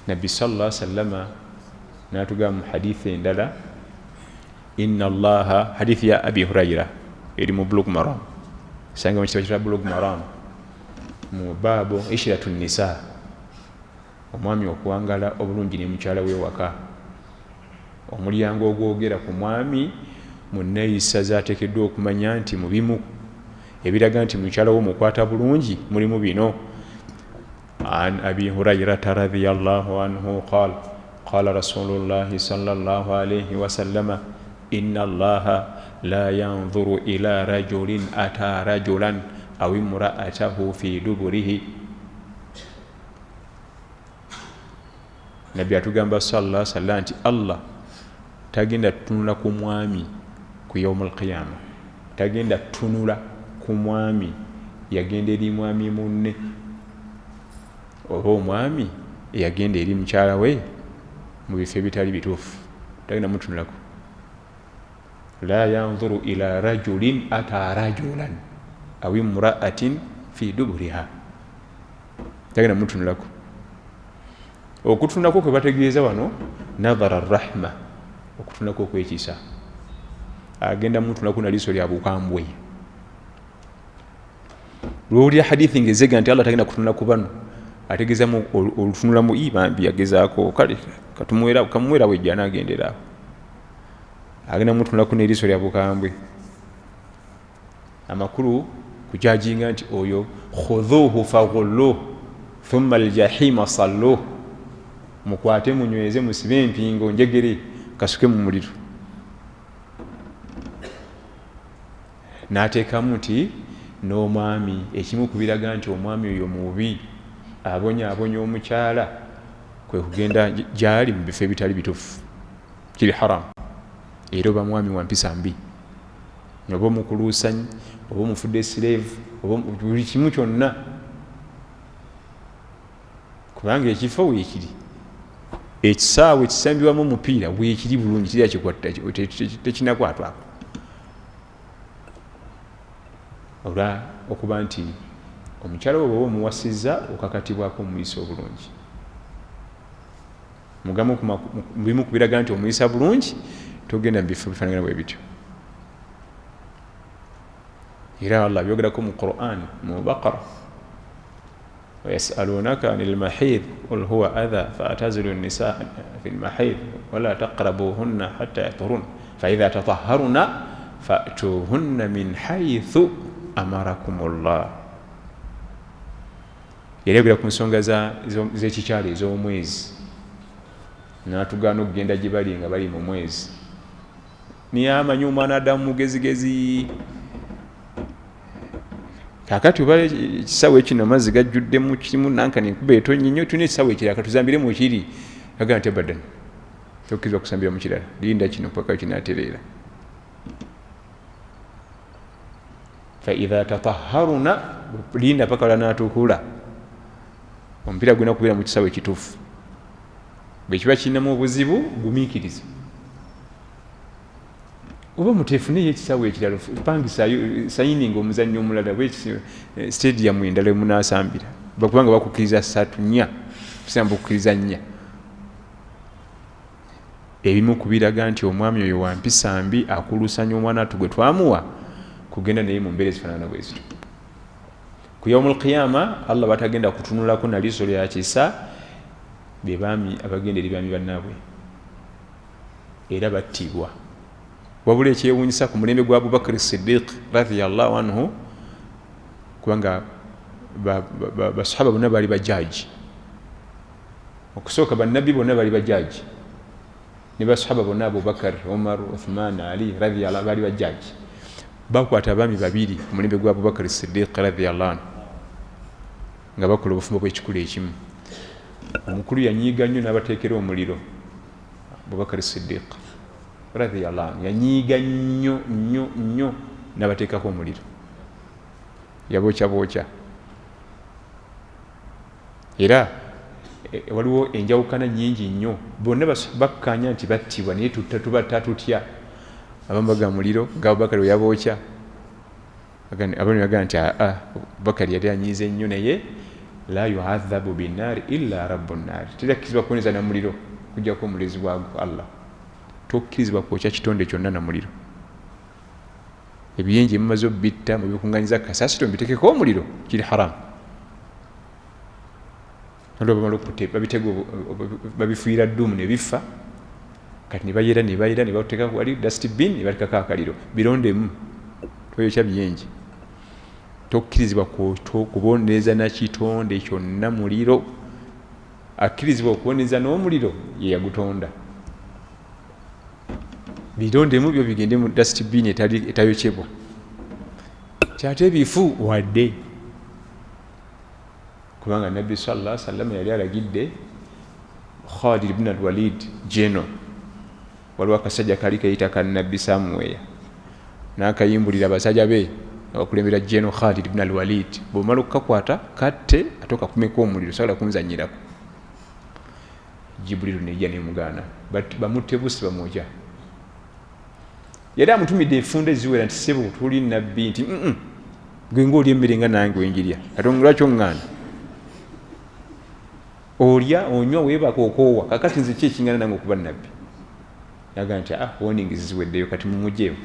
Nabbi sallallahu alaihi wasallama n'atugamba mu hadithi endala, inna Allaha, hadithi ya Abi Huraira eri mu Bulugh Maram, sanga mu kitabo kya Bulugh Maram mu baabu ishiratu nisa, omwami okuwangala obulungi ne mukyala we waka, omulyango ogwogera ku mwami mu nneeyisa z'ateekeddwa okumanya nti mu bimu ebiraga nti mukyala wo mukwata bulungi mulimu bino. An Abi Hurairata radiyallahu anhu qala qala Rasulullahi sallallahu alayhi wasallama inna Allaha la yanzuru ila rajulin ata rajulan aw imra'atahu fi duburihi. Nabbi atugamba sallallahu alaihi wasallam nti Allah tagenda tunula ku mwami ku yaumul qiyama, tagenda tunula ku mwami yagenda eri mwami munne, oba omwami eyagenda eri mukyala we mu bifo ebitali bituufu, tagenda mutunulako. La yanzuru ila rajulin ata rajulan aw imra'atin fi duburiha, tagenda mutunulako. Okutunulako kwe bategeeza wano nadhara rahma, okutunulako okwekisa, agenda mutunulako na liiso lya bukambwe. Lwowulira hadithi ngezega nti Allah tagenda kutunula ku bano, ategeezamu olutunulamu bambi yagezaako, kale kamuwerawo ejja anagendera awo, agenda mutunulako n'eriiso lya bukambwe. Amakulu kujajinga nti oyo khudhuhu faghulluhu thumma aljahima salluhu, mukwate munyweze musibe empingo njegere kasuke mu muliro. N'ateekamu nti n'omwami, ekimu ku biraga nti omwami oyo mubi abonyaabonya omukyala kwe kugenda gyali mu bifo ebitali bituufu, kiri haramu. Era oba mwami wa mpisa mbi, oba omukuluusanyi, oba omufudde slave, oba buli kimu kyonna, kubanga ekifo weekiri, ekisaawe ekisambibwamu omupiira weekiri bulungi, tekinakwatwako. Olwa okuba nti omukyala we bw'oba omuwasizza okakatibwako omuyisa obulungi. Mugamu bimu ku biraga nti omuyisa bulungi, togenda mu bifo bifaanagana bwe bityo. Era Allah abyogerako mu Quran mu Baqara, wayasalunaka anil mahid qul huwa adha fa'tazilu an-nisaa fi al-mahid wala taqrabuhunna hatta yatahharun fa idha tatahharuna fa'tuhunna min haythu amarakumullah. Yali ayogera ku nsonga z'ekikyalo ez'omwezi, n'atugaana okugenda gye bali nga bali mu mwezi. Niye amanyi omwana Adamu mugezigezi. Kaakati oba ekisaawe kino amazzi gajjuddemu kirimu nankani enkuba etonnya nnyo, tulina ekisaawe ekirala katuzambire mu kiri. Agamba nti abadan, tokkirizibwa kusambira mu kirala, linda kino paka kinaatereera. Fa idha tatahharuna, linda paka lw'anaatuukula. Omupiira gulina kubeera mu kisaawe ekituufu. Bwe kiba kirinamu obuzibu, gumiikiriza. Oba muteefuneyo ekisaawe ekirala, pangisaayo sayininga omuzannyo omulala, oba stadium endala emunaasambira, kubanga bakukkiriza 3 4, kusinga bakukkiriza 4. Ebimu ku biraga nti omwami oyo wa mpisa mbi akulusanya omwana atu gwe twamuwa kugenda naye mu mbeera ezifaanana bwe zityo. Ku yaumul qiyama Allah batagenda kutunulako na liiso lya kisa, be baami abagenda eri baami bannaabwe, era battibwa. Wabula ekyewuunyisa ku mulembe gwa Abubakar Siddiq radhiyallahu anhu, kubanga basahaba bonna baali bajaji. Okusooka bannabbi bonna baali bajaji, ne basahaba bonna Abubakar, Umar, Uthman, Ali radhiyallahu baali bajaji. Bakwata abaami babiri ku mulembe gwa Abubakar Siddiq radhiyallahu anhu nga bakola obufumbo bw'ekikula ekimu. Omukulu yanyiiga nnyo n'abateekera omuliro. Abubakar Siddiq radhiyallahu anhu yanyiiga nnyo nnyo nnyo n'abateekako omuliro, yabookya bookya. Era waliwo enjawukana nnyingi nnyo, bonna bakkaanya nti battibwa, naye tubatta tutya? Abamu bagamba muliro nga Abubakar bwe yabookya, abamu bagamba nti Abubakar yali anyiize nnyo, naye la yuadhabu binnaari illa rabbu nnaari, terakkirizibwa kuboneza na muliro kujjako omulezi bwagwo Allah. Tokkirizibwa kwokya kitonde kyonna na muliro. Ebiyenje mumaze obbitta mubikuŋŋanyiza kasasiro mubitekeko omuliro, kiri haramu. Olwo bamala babifuuyira ddumu ne bifa, kati ne bayera ne bayera ne bateeka wali dustbin ne batekako akaliro, birondemu, toyokya biyenje. Tokkirizibwa kuboneza na kitonde kyonna muliro. Akkirizibwa okuboneza n'omuliro ye yagutonda. Birondemu byo bigende mu dustbin etayokyebwa. Kyate bifu wadde, kubanga Nabbi sallallahu alaihi wasallam yali alagidde Khalid ibn al-Walid jeno, waliwo akasajja kali kayita ka Nabbi Samuel, n'akayimbulira abasajja be abakulembera jeno Khalid ibn al-Walid, bw'omala okukakwata katte ate okakumeko omuliro, sagala kunzannyirako. Jibrilu nejja nemugaana, bamutte busi bamwokya. Yali amutumidde enfunda eziwera nti ssebo tuli nabbi, nti gwe ng'olya emmere nga nange wenjirya, kati lwaki oŋŋaana? Olya, onywa, weebaka, okoowa, kakati nze ki ekiŋŋaana nange okuba nabbi? Naga nti warning ziweddeyo, kati mumugyewo.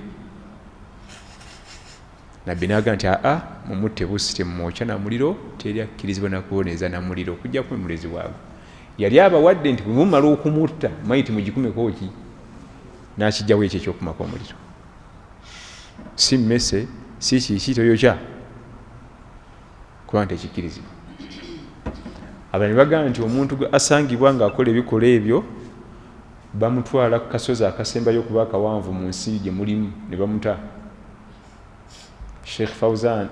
Nabbi naga nti mumutte busi temumwokya na muliro, teri akkirizibwa na kuboneza na muliro okuggyako omulezi waagwo. Yali abawadde nti bwe mumala okumutta mayiti mugikumeko ki, n'akijjawo ekyo ekyokumako omuliro. Si mmese, Si kiki toyokya, kubanga tekikkirizibwa. Abalala ne bagamba nti omuntu asangibwa ng'akola ebikolwa ebyo bamutwala ku kasozi akasembayo okuba akawanvu mu nsi gye mulimu ne bamuta. Sheikh Fauzan,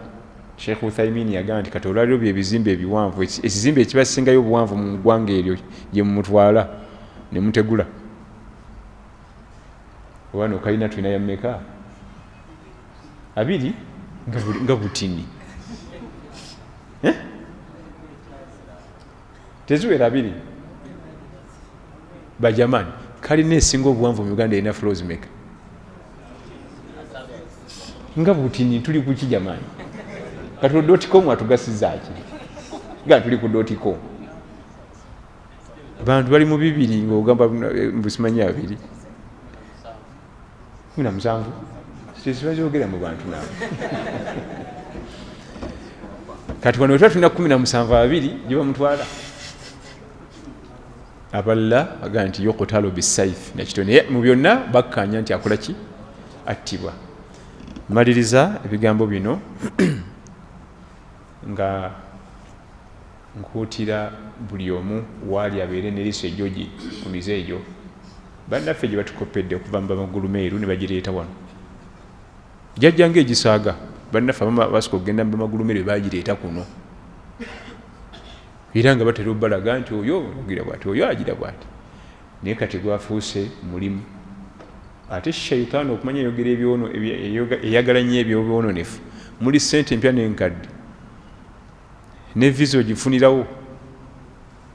Sheikh Uthaymin yagamba nti kati olwaliro bye bizimbe ebiwanvu, ekizimbe ekibasingayo obuwanvu mu ggwanga eryo gye mumutwala ne mutegula. Oba no kalina tulina ya mmeka? 2 nga butini. Teziwera 2. Bajamani, kalina esinga obuwanvu mu Uganda erina floors meka? Nga butini tuli ku ki jamani? Kati dot com atugasiza ki? Nga tuli ku dot com. Bantu bali mu 2 ng'ogamba mbusimanyi 2. 17. Sisibazoogera mu bantu nabo. Kati wano wetwa tulina 17 2 gye bamutwala. Abalala bagamba nti yuqtalu bisaif nakito, naye mu byonna bakkaanya nti akola ki? Attibwa. Maliriza ebigambo bino nga nkuutira buli omu waali abeere n'eriiso ejjogi ku mize egyo bannaffe gye batukopedde okuva mu bamagulu meeru ne bagireeta wano. Jjajja ng'egisaaga bannaffe abamu basooka okugenda mu bamagulu meeru bagireeta kuno, era nga batera obbalaga nti oyo agira bw'ati, oyo agira bw'ati, naye kati gwafuuse mulimu. Ate shaitaani okumanya eyogera ebyono, eyagala nnyo ebyobwononefu, muli ssente empya n'enkadde ne visa ogifunirawo.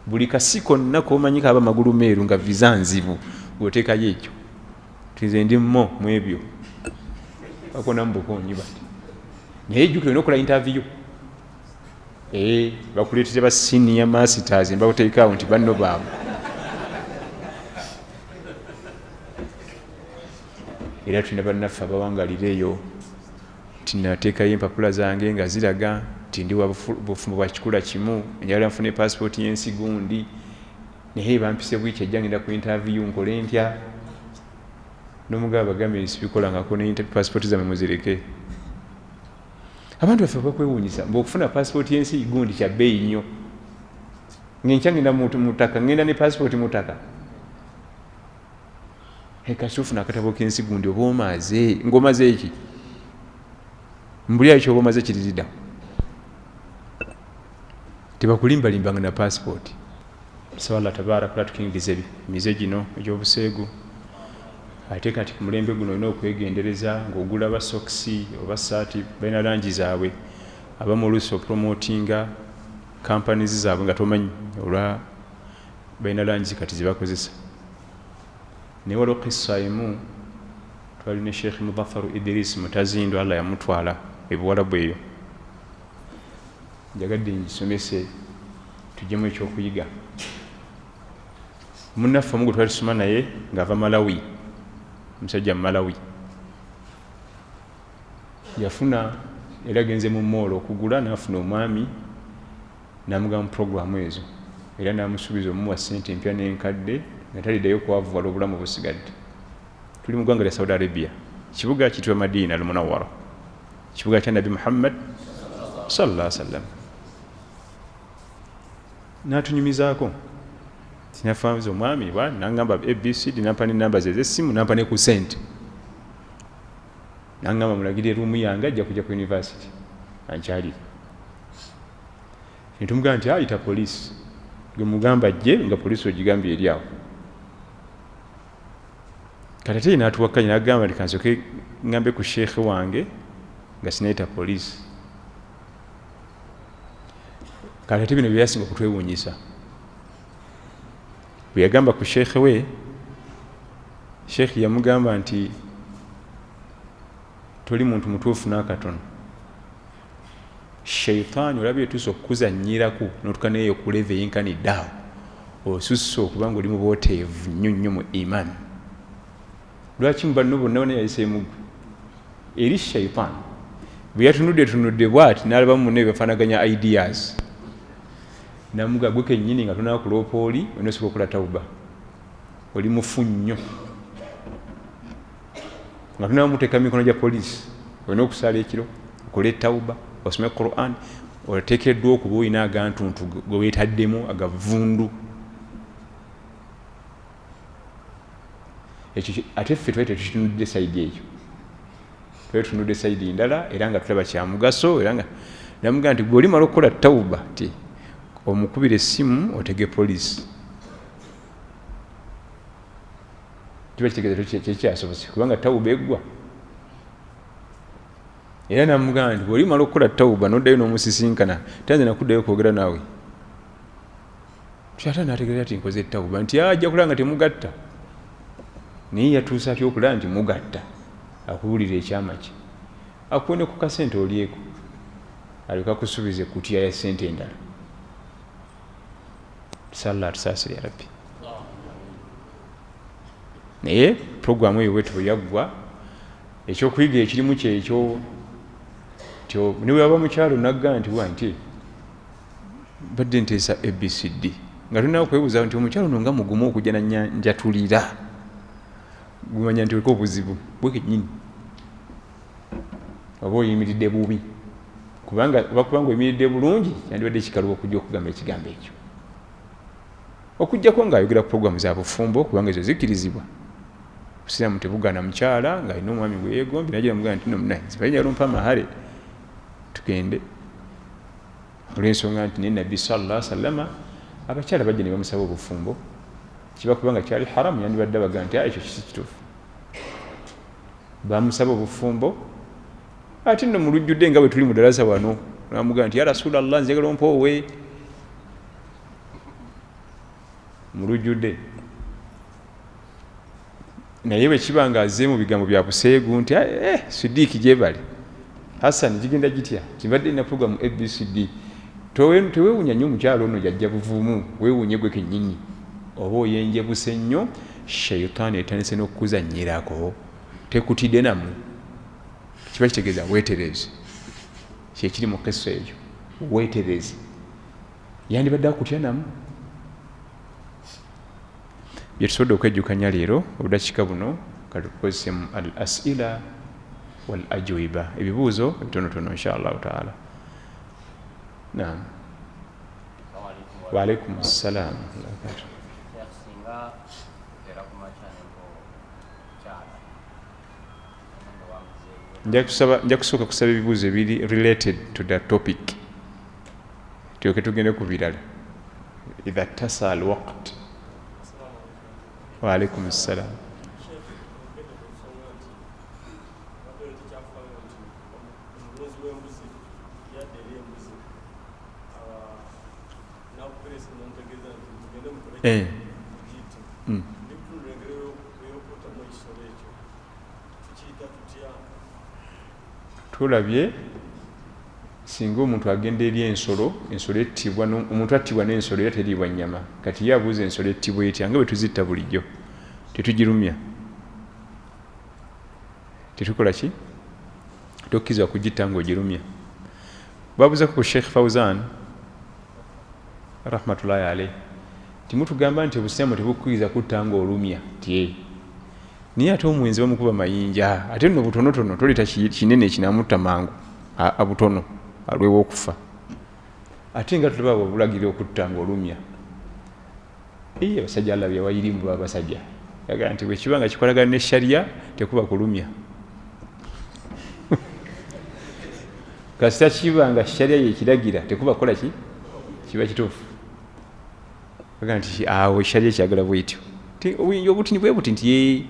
Buli kasi konna k'omanyi kaba magulu meeru nga visa nzibu, bw'oteekayo ekyo nze ndi mmo mu ebyo bakona mu bukonyi bati. Naye jjukira olina okukola interview, bakuleetere ba senior masters mbakuteekaawo nti banno baabwe. Era tulina bannaffe abawangalira eyo nti nateekayo empapula zange nga ziraga nti ndi wa bufumbo bwa kikula kimu, njagala nfune passport y'ensi gundi, naye bampise wiiki ejja ngenda ku interview nkole ntya? N'omugaba bagambye nti sibikolangako ne passport zammwe muzireke. Abantu baffe bakwewuunyisa mbu okufuna passport y'ensi gundi kya bbeeyi nnyo, ng'enkya ngenda mu ttaka, ngenda ne passport mu ttaka. Kasi ofuna akatabo k'ensi gundi oba omaze, ng'omaze eki? Mbuli ayo ky'oba omaze kiriridda. Tebakulimbalimbanga na passport. Nsaba Allah tabaraka wa tukingirize emize gino egy'obuseegu. Ate kati ku mulembe guno olina okwegendereza ng'ogula ba sokisi oba saati balina langi zaabwe, abamu oluusi opromotinga companies zaabwe nga tomanyi olwa balina langi kati ze bakozesa. Naye waliwo kissa emu twali ne Sheikh Mudhafaru Idris Mutazindo, Allah yamutwala ebuwalabu eyo, njagadde ngisomese tuggyemu ekyokuyiga. Munnaffe omu gwe twali tusoma naye ng'ava Malawi, omusajja mu Malawi, yafuna era agenze mu mall okugula, n'afuna omwami n'amugamba mu puroguramu ezo, era n'amusuubiza omuwa ssente empya n'enkadde nga taliddayo kwavuwala obulamu busigadde. Tuli mu ggwanga lya Saudi Arabia, kibuga kiyitibwa Madina al-Munawwara, kibuga kya Nabbi Muhammad sallallahu alaihi wasallam. N'atunyumizaako tinafanza omwami bwa nangamba ABCD, nampa ne namba ze ez'essimu, nampa ne ku ssente, nangamba mulagire ruumu yange ajja kujja ku university ankyalire. Netumugamba nti ayita poliisi, gwe mugamba ajje nga poliisi ogigambye eri awo. Kati ate ye n'atuwakanya n'agamba nti kansooke ngambe ku sheikh wange nga sinayita poliisi. Kati ate bino bye byasinga okutwewuunyisa, bwe yagamba ku sheikh we, sheikh yamugamba nti toli muntu mutuufu n'akatono, shaitaani olabye etuuse okukuzannyiraku n'otuuka neeyo ku level eyinkanidde awo, osusse okuba nga oli mubooteevu nnyo nnyo mu iman. Lwaki mu banno bonna bonna yayiseemu ggwe? Eri shaitaani bwe yatunudde tunudde bw'ati n'alabamu munne bwe bafaanaganya ideas, namuga gwe kennyini nga tonakuloopa oli olina osooka okukola tawuba, oli mufu nnyo, nga tonamuteeka mu mikono gya poliisi olina okusaala ekiro. Okole tawuba, osome Quran, oteekeddwa okuba olina agantuntu ge weetaddemu agavundu. Ekyo ate ffe twali tetukitunudde sayidi eyo, twali tutunudde sayidi ndala, era nga tulaba kya mugaso. Era nga namugamba nti gwe olimala okukola tawuba ti omukubira essimu otege poliisi, kiba kitegeeza tekikyasobose kubanga tawuba eggwa. Era namugamba nti bw'olimala okukola tawuba n'oddayo n'omusisinkana, tanze nakuddayo okwogera naawe. Ate n'ategeera nti nkoze tawuba, nti ajja kulaba nga temugatta, naye yatuusa atya okulaba nti mugatta? Akubuulira ekyama kye, akuwe ne ku kasente olyeko, alyoke akusuubize kutya ya sente endala. Tusalla atusaasire ya Rabbi. Naye puroguramu eyo bwetyo bwe yaggwa, ekyokuyiga ekirimu kyekyo nti ne bwe waba mukyalo nagga nti wa nti badde nteesa ABCD, nga tulina okwebuuza nti omukyalo ono nga mugumu okujja nanjatulira, gumanya nti oliko obuzibu bwe kennyini, oba oyimiridde bubi, kubanga oba kubanga oyimiridde bulungi kyandibadde kikaluba okujja okugamba ekigambo ekyo, okujjako ng'ayogera ku puroguramu za bufumbo, kubanga ezo zikkirizibwa. Obusiraamu tebugaana mukyala ng'alina omwami gwe yeegombye najja namugamba nti no munaye nzibaye njagala ompe amahare tugende, olw'ensonga nti ne Nabbi sallallahu alaihi wasallama abakyala bajja ne bamusaba obufumbo, kiba kubanga kyali haramu yandibadde abaga nti ekyo kisi kituufu. Bamusaba obufumbo ate nno mu lujjudde nga bwe tuli mu darasa wano, namugamba nti ya Rasulallah njagala ompe owe, mu lujjudde. Naye bwe kiba nga azze mu bigambo bya buseegu nti Sidiiki gyebale, Hassan gigenda gitya, tibadde nina puroguramu ABCD, teweewuunya nnyo omukyalo ono yajja buvumu, weewuunye gwe kennyini oba oyenjebuse nnyo, shaitaani etandise n'okukuzannyirako, tekutidde namu, kiba kitegeeza weetereeze. Kyekiri mu kisa eyo, weetereeze, yandibadde akutya namu. Bye tusobodde okwejjukanya leero obudakiika buno katukozese mu al asila wal ajwiba, ebibuuzo ebitonotono insha Allahu taala. Naam, wa alaikum ssalam. Nja kusooka kusaba ebibuuzo ebiri related to the topic, tulyoke tugende ku birala idha tasa al waqt. Wa alaikum ssalam. Tulabye singa omuntu agenda eri ensolo, ensolo ettibwa, omuntu attibwa n'ensolo era teriibwa nnyama. Kati ye abuuza ensolo ettibwa etya nga bwe tuzitta bulijjo, tetugirumya, tetukola ki, tokkirizibwa kugitta ng'ogirumya. Babuuzako ku Sheikh Fauzan rahmatullahi alayhi, timutugamba nti obusiraamu tebukkiriza kutta ng'olumya, ti naye ate omwenzi bamukuba mayinja, ate nno butonotono toleeta kinene kinamutta mangu, abutono alwewo okufa, ate nga tulaba obulagira okutta ng'olumya. Abasajja Allah byawayirimu baba basajja, yagamba nti bwe kiba nga kikolagana ne sharia tekuba kulumya, kasita kiba nga sharia yekiragira tekuba kukola ki, kiba kituufu. Yagamba nti awo sharia kyagala bwetyo, obuyinja obutini bwe buti nti ye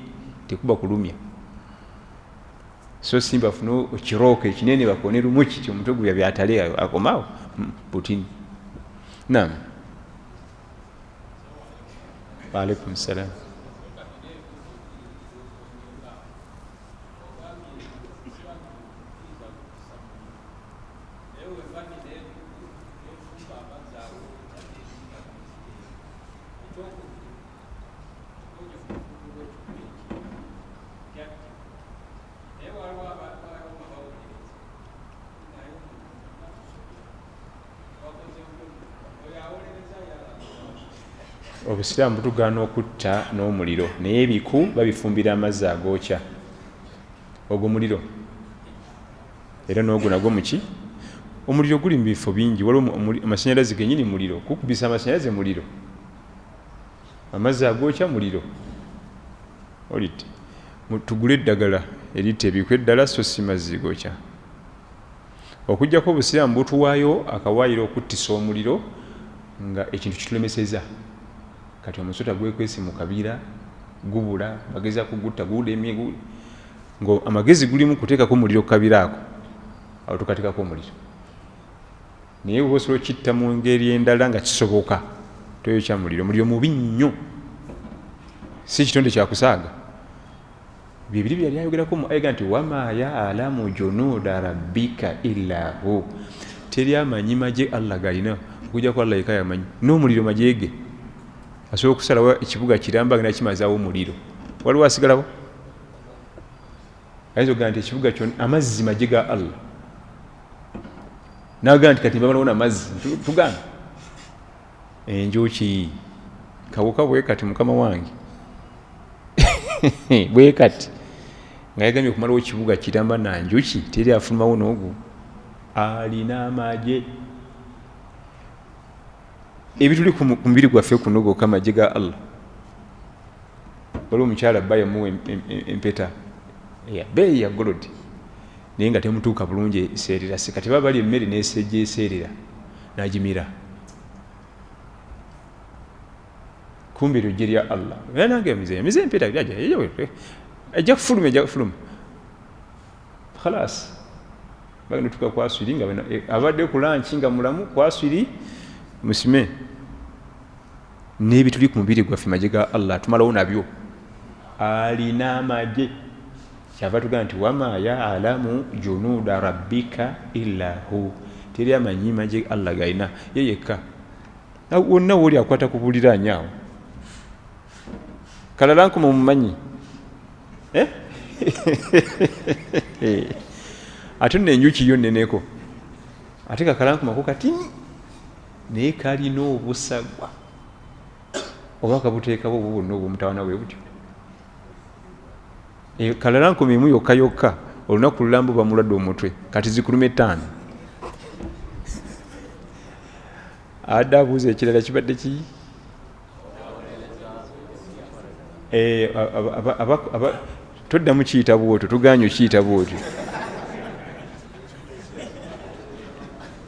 tekuba kulumya. So simba funa ekiroko ekinene bakone lumu kiti omutwe gwe byatale akomaawo butini. Naam, wa alaikum salam. Obusiraamu butugaana okutta n'omuliro, naye ebiku babifumbira amazzi agookya. Ogwo muliro Era n'ogwo nagwo muki omuliro guli mu bifo bingi. Waliwo amasanyalaze genyini muliro, kukubisa amasanyalaze muliro, amazzi agokya muliro. Olite tugule eddagala eritta ebiku eddala, so si mazzi gokya. Okujjako obusiraamu butuwaayo akawaayiro okuttisa omuliro nga ekintu kitulemeseza. Kati omusota gwekwese mu kabira gubula, bagezaako gutta gulemye, nga amagezi gulimu kuteekako muliro ku kabira ako, awo tukateekako omuliro. Naye oba osobola okitta mu ngeri endala nga kisoboka, toyokya muliro. Muliro mubi nnyo, si kitonde kyakusaaga. Byebiri byali ayogerako mu aya nti wama yaalamu junuuda rabbika illa hu, teri amanyi magye Allah galina okujjako Allah yekka yamanyi. N'omuliro magye ge asobola okusalawo ekibuga kiramba agenda kimazaawo omuliro, waliwo asigalawo? Ayinza okugamba nti ekibuga kyonna amazzi magye ga Allah, nagamba nti kati mbamalawo namazzi, tugamba enjuki kawuka bwe kati mukama wange bwe kati nga yagambye okumalawo ekibuga kiramba na njuki, teri afulumawo n'ogwo alina amagye. Ebituli ku mubiri gwaffe kuno gokka magye ga Allah. Waliwo omukyala bba yamuwa empeta eya bbeeyi ya gold, naye nga temutuuka bulungi, eseerera. Si kati baba bali emmere nesejja eseerera nagimira, kumbe eryo ggye lya Allah. Era nange mize empeta ejja kufuluma, ejja kufuluma, khalas. Bagenda tuka kwaswiri nga abadde ku lunch nga mulamu, kwaswiri musime. N'ebituli ku mubiri gwaffe magye ga Allah, tumalawo nabyo, alina amagye. Kyava tugamba nti wama yaalamu junuuda rabbika illa hu, teri amanyi magye Allah galina ye yekka. Wonna wooli akwata ku buliraanye awo kalala nkuma omumanyi, eh? Ate nno enjuki yo nneneko, ate kakalankumako katini, naye kalina obusagwa oba kabuteekawo obwo bwonna obwomutawana bwe butyo. Kalalankoma emu yokka yokka olunaku lulambo bamulwadde omutwe, kati zikuluma 5. Adde abuuza ekirala kibadde ki? Toddamu kiyita bwotyo, tuganye okiyita bwotyo.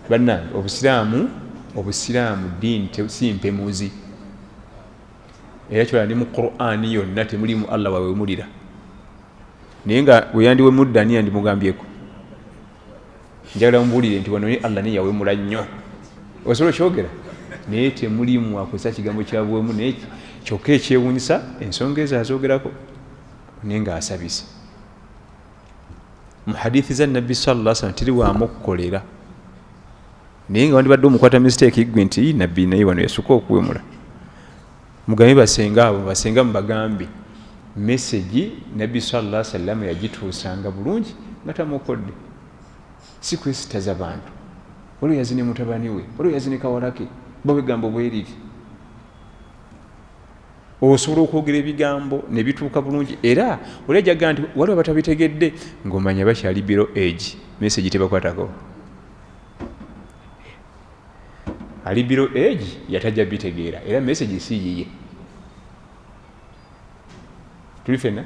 Bannange, obusiraamu ddiini si mpemuzi. Era kyola ndi mu Qur'ani yonna temulimu Allah wawemulira, naye nga weyandiwemudde ani yandimugambyeko? Njagala mubuulire nti wano Allah naye yawemula nnyo, osobola okyogera, naye temulimu akozesa kigambo kya buwemu. Naye kyokka ekyewunyisa ensonga ezo azogerako naye nga asabise mu hadithi za Nabbi sallallahu alaihi wasallam teri wamukukolera, naye nga wandibadde omukwata mistake gwe nti Nabbi naye wano yasuka okuwemula. Mugambe basenga abo, basenga mubagambe message Nabbi sallallahu alaihi wasallam yagituusanga bulungi nga tamukodde, si kwesitaza bantu. Waliwo yazine mutabani we, waliwo yazine kawalake, bawe egambo bweriri. Osobola okwogera ebigambo ne bituuka bulungi, era oli ajaga nti waliwo abatabitegedde ng'omanya bakyali below age, message tebakwatako. Ali below age yatajja bitegeera, era message si yiye. Tuli fenna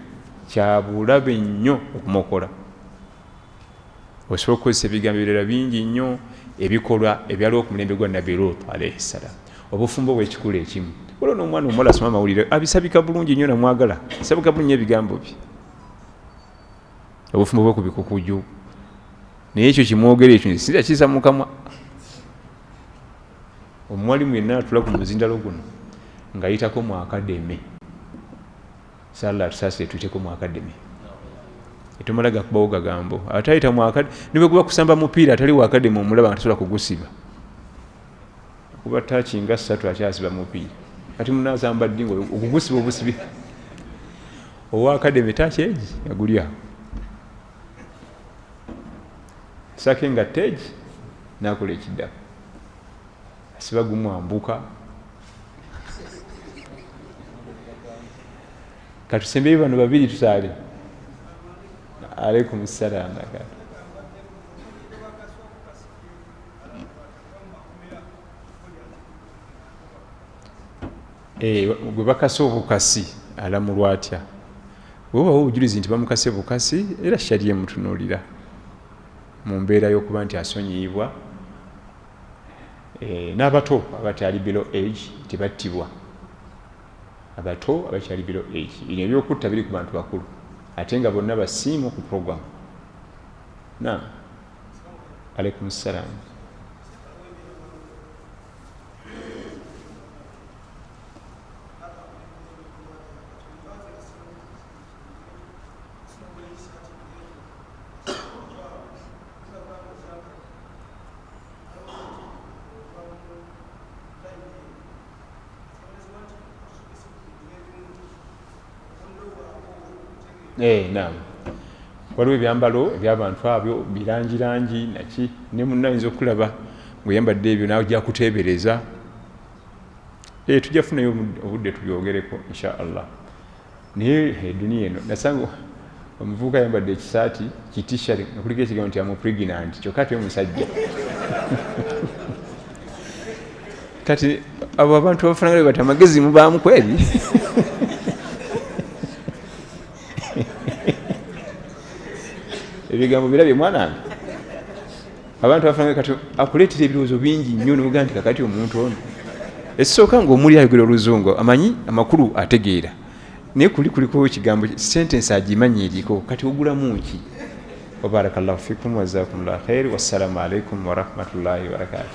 kyabulabe nnyo okumokola. Osobola okukozesa ebigambo ebirala bingi nnyo, ebikolwa ebyaliwo ku mulembe gwa Nabbi Lut alaihi ssalam, obufumbo bw'ekikula ekimu. Waliwo n'omwana omuwala asoma amawulire abisabika bulungi nnyo, namwagala, sabika bulungi ebigambo bye, obufumbo bwe ku bikukuju, naye ekyo kimwogera ekyo sinza kisa mukamwa. Omuwalimu yenna atula ku muzindalo guno ng'ayitako mu academy, sala tusaasire tuyiteko mu academy, etomala gakubawo gagambo. Ate ayita mu academy ne bwe guba kusamba mupiira, atali wa academy omulaba nga tasobola kugusiba, kuba taaki nga 3 akyasiba mupiira. Kati munaasamba ddi nga ogugusiba obusibi? Owa academy taaki egi aguli awo sake nga teegi nakola ekiddako asiba gumwambuka. Katusembeyo bano babiri tusaale. Alaikum salam. Gwe bakase obukasi alamulwa atya? Bwebubawo obujulizi nti bamukase bukasi, era sharia emutunuulira mu mbeera y'okuba nti asonyiyibwa. N'abato abakyali below age tebattibwa, abato abakyali below age. Bino ebyokutta biri ku bantu bakulu, ate nga bonna basiimu ku program. Naam, alaikum salam. Naam, waliwo ebyambalo ebyabantu abyo birangirangi naki, ne munna ayinza okulaba ngaoyambadde ebyo najja kuteebereza. Tujja funayo obudde tubyogereko insha Allah. Naye eduniya eno, nasanga omuvubuka ayambadde ekisaati kitishari nga kuliko ekigambo nti am pregnant, kyokka ate omusajja. Kati abo abantu abafanagana bati amagezi mubaamu kweri. Ebigambo birabye mwanange, abantu abafanagana kati akuleetera ebirowoozo bingi nnyo, nogaa nti kakati omuntu ono ekisooka nga omuli ayogera oluzungu amanyi amakulu ategeera, naye kuli kuliko ekigambo sentence agimanyi eriko, kati ogulamu ki? Wabarakallahu fikum wajazakumullah khair, wassalamu alaikum warahmatullahi wabarakatuh.